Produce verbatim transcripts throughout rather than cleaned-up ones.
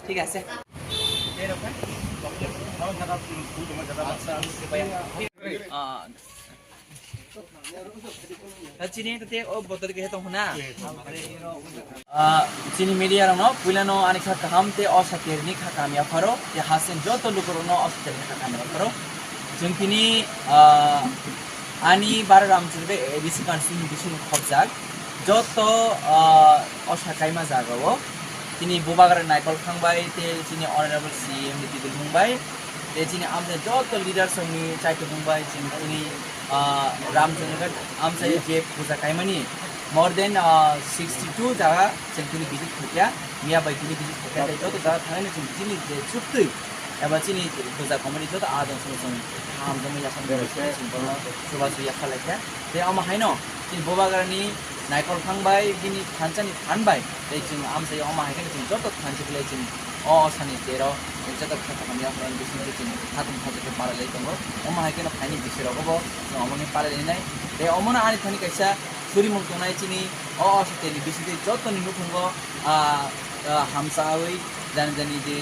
ঠিক আছে। Ah, chini tei o botol khe tong huna. Ah, chini media rokno puilano ani kha kaham tei o sakirni kha kamya pharo tei hasen joto lukurokno o sakirni kha kamya pharo. Chwng tini, ah, ani bara Ramchundra A D C constituency bisingo khobjak joto, ah, o sakaima jagao tini Bubagra Naikol Thangbai tei chini honorable C M ni tibili thangbai tei chini amchai joto leaders rokni chaitubung bai chini tini, ah, Ramchundra amchai je puja kaimani more than, ah, sixty two jaga chwng tini visit khaikha, miya bai tini visit khaikha, tei joto jaga thangwi chwng chini je chuktwi eba chini puja committee joto adon song song hamjakma yakha chwng bono chubachu yakha laikha. Tei omo haino chini Bubagrani Naikol Thangbai bini thansa ni phan bai tei chwng amchai omo hai khe chwng joto thansa belai chwng o osani tero joto kha kaham yakha bising tei chwng khatung khaja khe pala lai tongo. Omo hai kheno phaini bising rogo bo chwng omo ni pala lai nai. Tei omo no ani thani kaisa surimung tongnai chini o osani bising tei joto ni nukhungo, ah, ah, hamsawi jani jani je,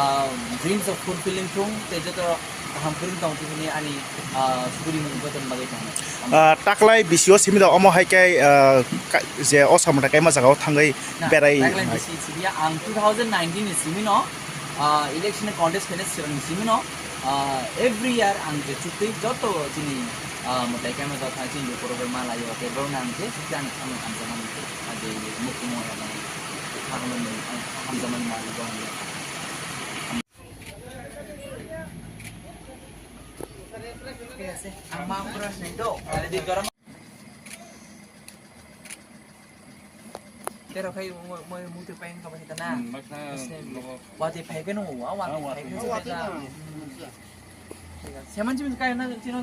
ah, dreams of fulfilling thung tei joto kaham kwrwng tong thung hwnwi ani, ah, surimung joto ni bagwi tongo. Ah, taklai bisio simi da omo hai khe, ah, ka-, je o samung kaima jagao thangwi Na, berai taklai hai. Bisi simi ang two thousand nineteen ni simi no, ah, election contest khaina swrang ni simi no, ah, every year ang je chuktwi joto chini, ah, mwtai kaima joto chini lukurok bai malaio tei borok no ang je chuktwi ani samung hamjakmani, ah, je mukti mo ya mani, hamjakmani, hamjakmani ma. Tero khai mo mo mutu pain ka bahita na. Hmm, makna. Wati phai ke no wa wati phai ke. Seman chim kai na chino.